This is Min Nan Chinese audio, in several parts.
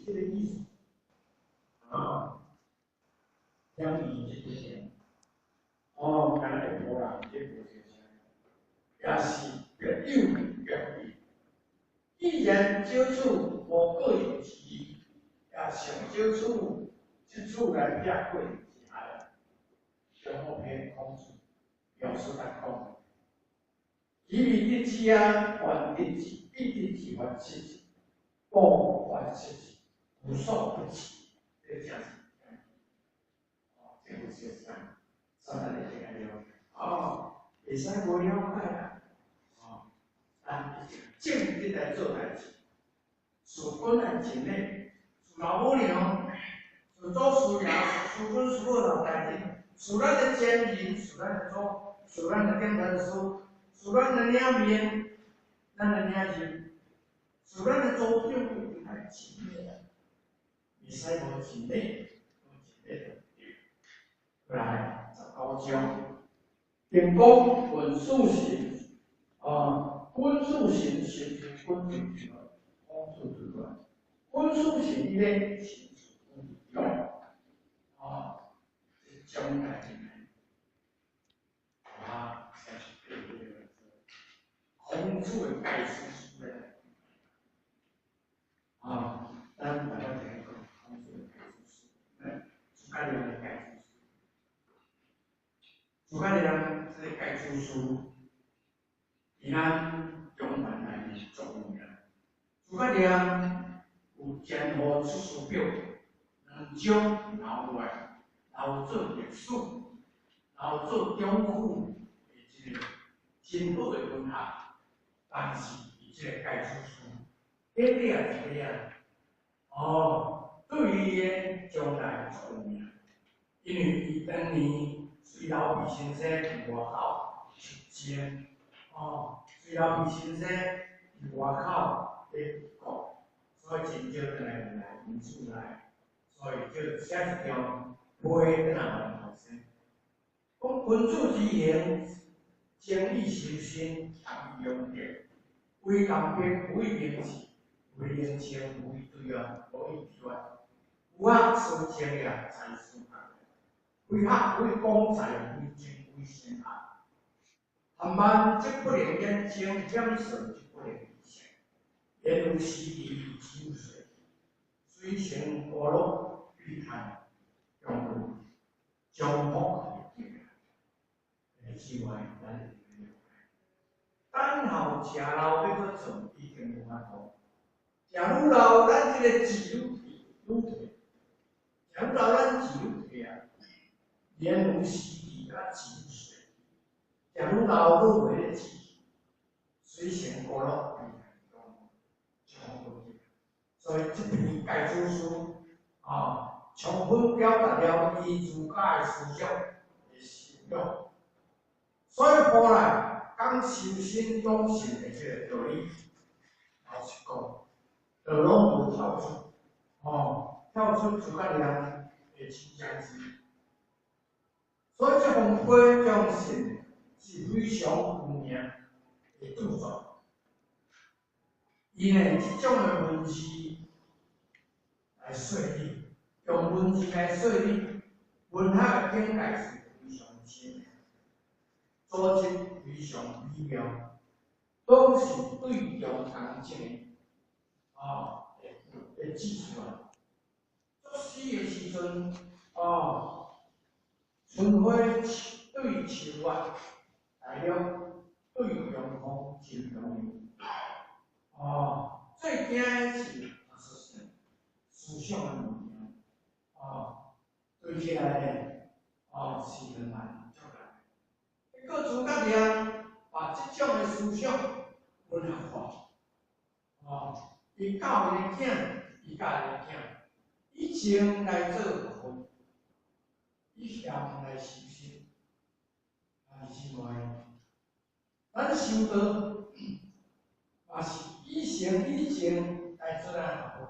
這个意思。啊，聽伊這個聲，哦，敢若會無人，這無這聲，也是別有用意。既然少處無過人之意，也上少處這處來拆過人之愛。中好篇孔子表示來講，其未得志啊，凡得志，必得志凡失志，不凡失志，無所不至，這真是。哦，這有小聲，所以咱會這個了解。哦，會使無了解啦。哦，咱正直來做代誌，事君來盡力，事老母娘，事祖師爺，事君師母老大人，事咱的先人，事咱的祖，事咱的頂頭師，事咱的領面，咱的領袖，事咱的祖長，一定愛盡力啊！袂使無盡力，無盡力就毋對。來，19章，定講文殊神，啊，君子神神是君子之內，孔子之內。君子神伊咧，神是君子中，啊，這種代誌呢，啊，才是對這個孔子的解釋書咧。啊，咱大家聽講孔子的解釋書，哎，諸葛亮的解釋書，諸葛亮這個解釋書，佇咱中原內面足有名。諸葛亮有前後出師表兩種留落來，留做歷史，留做中府的這個真好的文學。但是伊這個解釋書，短短一個啊，哦，對於伊的將來足有名，因為伊當年隨劉備先生佇外口出征，哦，隨劉備先生佇外口咧國，所以真少轉來來因厝內，所以就寫一張批轉來予後生。講君子之行，精以修身，儉以養德，為公平，無以明志，為人情，無以對外，無以對外。有學思精業，才思學。非學非廣才，非精非深學。貪慢則不能言精，險算則不能議勝。言有時利，志有遂。水成瓜落，必嘆中富，將福的境界。之外，咱會了解。等候食老欲閣做，已經無法度。食愈老，咱這個志愈愈退；食愈老，咱志愈退啊。言有時利，甲志有遂。食愈老，愈袂咧志。水成瓜落，必嘆將福。所以這篇解子書啊，充分表達了伊儒家的思想的修養。所以後來講修身養性的這個道理，老實講，就攏無跳出，哦，跳出諸葛亮的親家子。所以這封批這封信是非常有名的著作。伊呢，這種的文字來說理，用文字來說理，文學的境界是非常深的，組織非常美妙，攏是對中工正的，啊，會指出來。作死的時陣，啊，春花對秋月，大略對中風真重要。哦，最驚的是思想的物件，哦，對起來呢，哦，是很難足難。結果諸葛亮把這種的思想文學化，哦，伊教伊的囝，伊教伊的囝，以情來做學問，以儉來修身。啊，之外，咱修道嘛是以誠以情來做咱學問，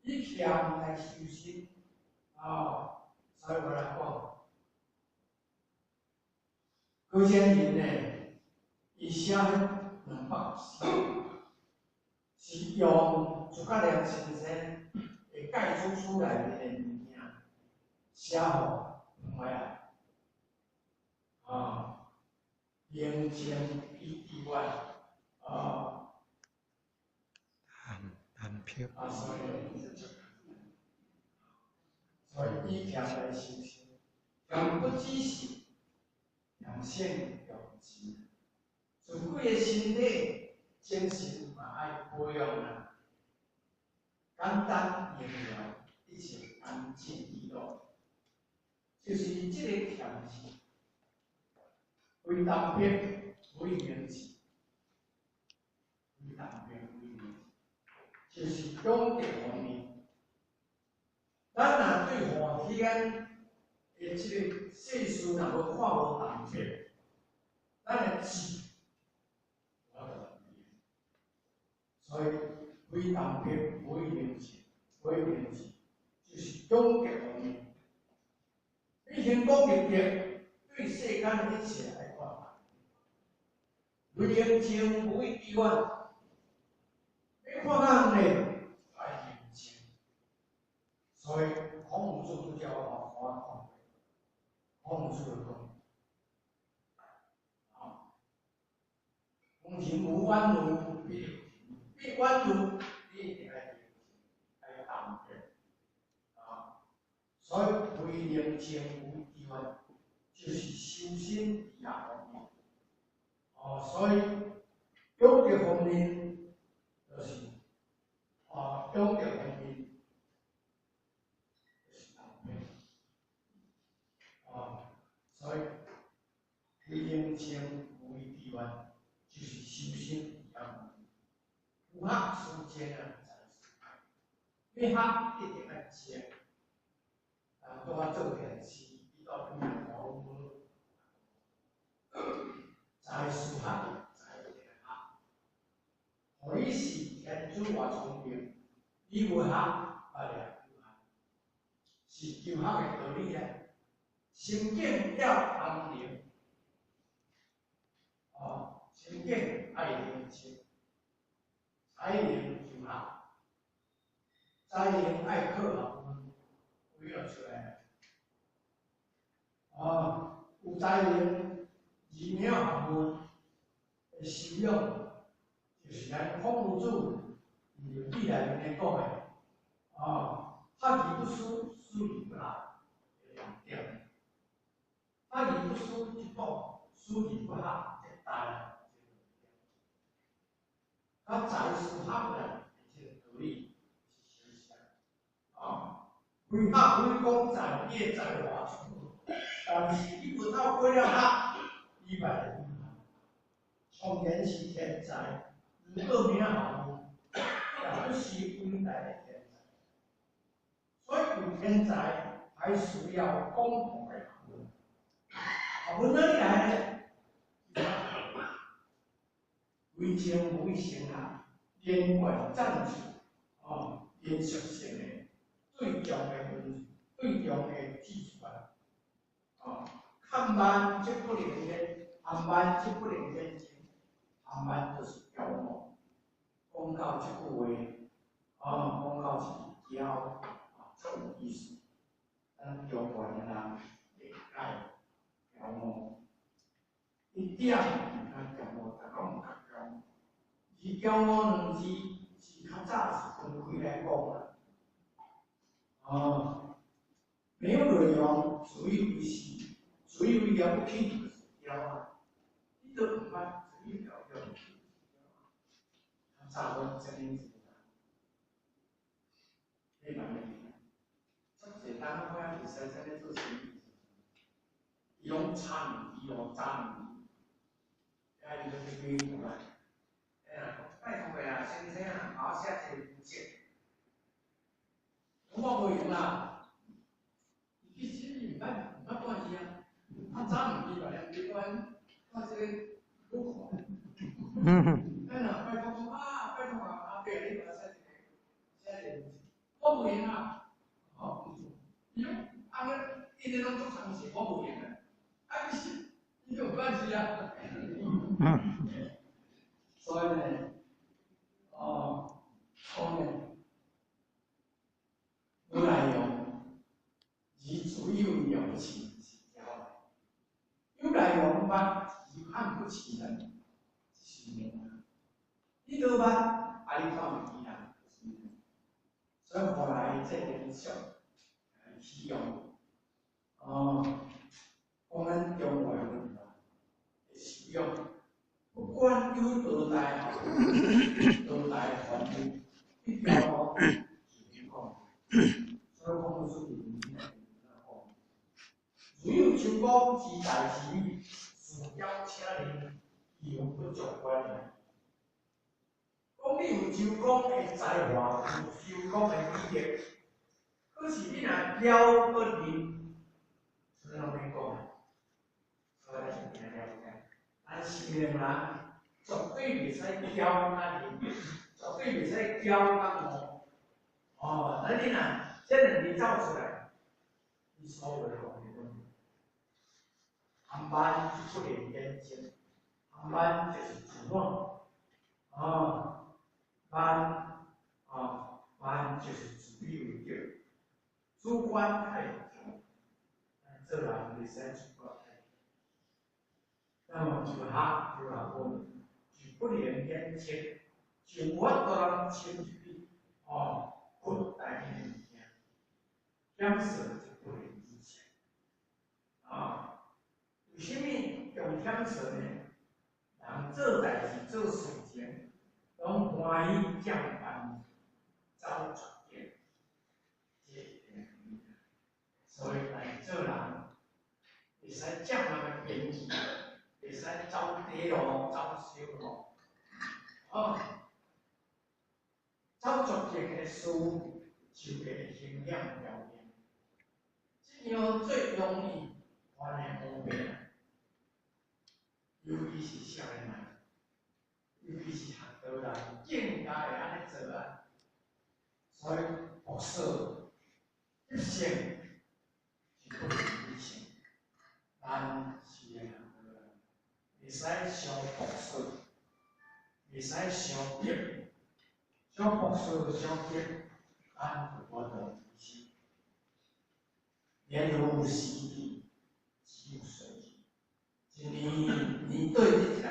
以儉來修身，啊，所以我來講，高仙人呢，伊寫200首，是用諸葛亮先生的芥子书内面的物件，写予两摆啊，啊，宁静以致远，啊，淡泊。啊，所以以俭来修身，俭不只是俭省用钱，自己的身体、精神嘛爱保养啊，简单明了，一切安静喜乐，就是这个俭字，非淡泊，非名字，非淡泊，非名字，就是养德方面。咱若对欢喜的这个世事若无看无淡泊，咱的志无法度变。所以非淡泊，非名字，非名字，就是养德方面。你先讲立德，对世间的一切来看，非宁静，无以致远。你看较远咧，爱宁静。所以孔夫子拄才我嘛看讲过，孔夫子就讲，啊，讲人无远虑，必有近忧，远虑你一定爱宁静，爱淡泊，啊，所以非宁静无以致远，就是修身伫遐方面。哦，所以养德方面，就是啊，养德方面就是淡泊。啊，所以非宁静无以致远，就是修身伫遐方面。有学思静啊，才思要学一定爱静。人拄仔做电视，伊到边仔看无？才思学，才一定爱学。予你是天资偌聪明，你无学，捌掠有限，是求学的道理啊。心境要安宁，哦，心境爱宁静，才能求学，才能爱靠学问，为了出来。啊，有才能，而名学问的修养，就是咱孔夫子伫《论语》内面讲的，啊，学而不思，思而不学，两点。学而不思则罔，思而不学则殆。较才思学啦，这个道理是相像。啊，非学非讲才，你的才华出，但是你无透过了学，你嘛会有限。纵然是天才，如果名学问，也不是伟大的天才。所以有天才，还需要广博的学问。学问哪里来呢？非静无以成学，连贯赞助，哦，连续性的对重的文，对重的记出来，哦，看慢则不能言，含慢则不能言情，含慢就是骄傲。讲到这句话，啊，讲到是骄傲，啊，足有意思。咱中原的人会爱骄傲，一点较骄傲，逐讲较骄傲。而骄傲两字是较早是分开来讲啦，哦，没有内容，自以为是，自以为了不起，就是骄傲。你都毋捌自以为了不起，较早阮这样子，你嘛会记？足济当我会使在咧做生意，伊拢差物哦，差物，啊，伊拢去买过来。哎呀，拜托个啊，先生啊，帮我写一个文件。我袂用啦，其实伊毋捌看字啊，啊早物伊嘛连你管看这个好看。哎呀，拜托讲啊，拜托啊，阿伯，你帮我写一个，写一个文件。我袂用啊，吼，伊讲啊，𪜶咧拢足相信，我无闲啊，啊，其实伊就有关系啊。所以呢，哦，讲呢，起是驕傲，有來往捌而看不起人，這是無啊。你都捌，啊你看毋起人，就是所以後來這個理想來使用，哦，講咱中華文化的修養，不管有多大學，多大權力，一條路是講，所以孔子是講，如有周公之大之美，自驕且佞，其猶不足觀矣。講你有周公的才華，有周公的美德，可是你若驕閣佞，啥物攏免講。所以咱先聽了解，咱成年人絕對袂使驕佮佞，絕對袂使驕佮傲。哦，那你若這兩字走出來，你所有的講的攏含慢就不連眼睛，含慢就是自我，哦。慢啊，慢就是自以為對，主觀太重，做人袂使主觀太重。那麼就學就學問，就不連眼睛，就無法度人侵入去，哦，擴大彼個物件，減少就不連之前。啊，為啥物用減少呢？人做代誌做事情，攏歡喜減慢，走絕境，這一定是。所以來做人，會使減慢的邊際，會使走短路、走小路，哦，走絕境的事，就會形險條件。這樣最容易犯的毛病，尤其是少年人，尤其是學道人，更加會按呢做啊。所以，朴素一性是不能理性，咱是學道人，袂使傷朴素，袂使傷急，傷朴素傷急，咱就無得理性。年如時地，只有隨意。一年年對這一來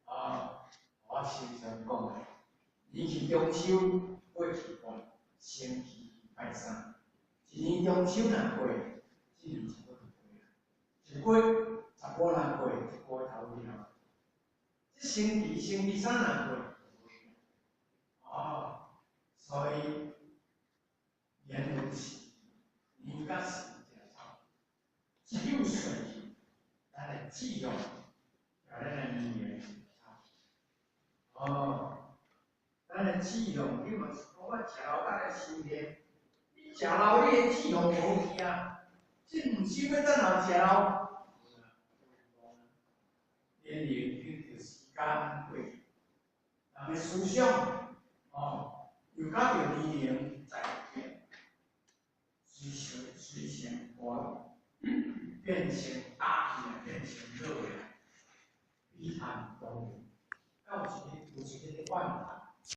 過，啊，我常常講，年去中秋，過去半，星期拜三。一年中秋若過，這年差不多就過啦。一個月15若過，一個月頭去啊。這星期星期三若過，哦，所以年如時，年甲時正走，只有隨意，咱來志向，咱來年年哦，咱的志向，你嘛是講我食老甲來修煉，你食老你的志向無去啊，這毋是欲等到食老，年齡跟著時間過去，人的思想，哦，又佮著年齡在變，隨成隨成化，變成大起來，變成老來，悲嘆當。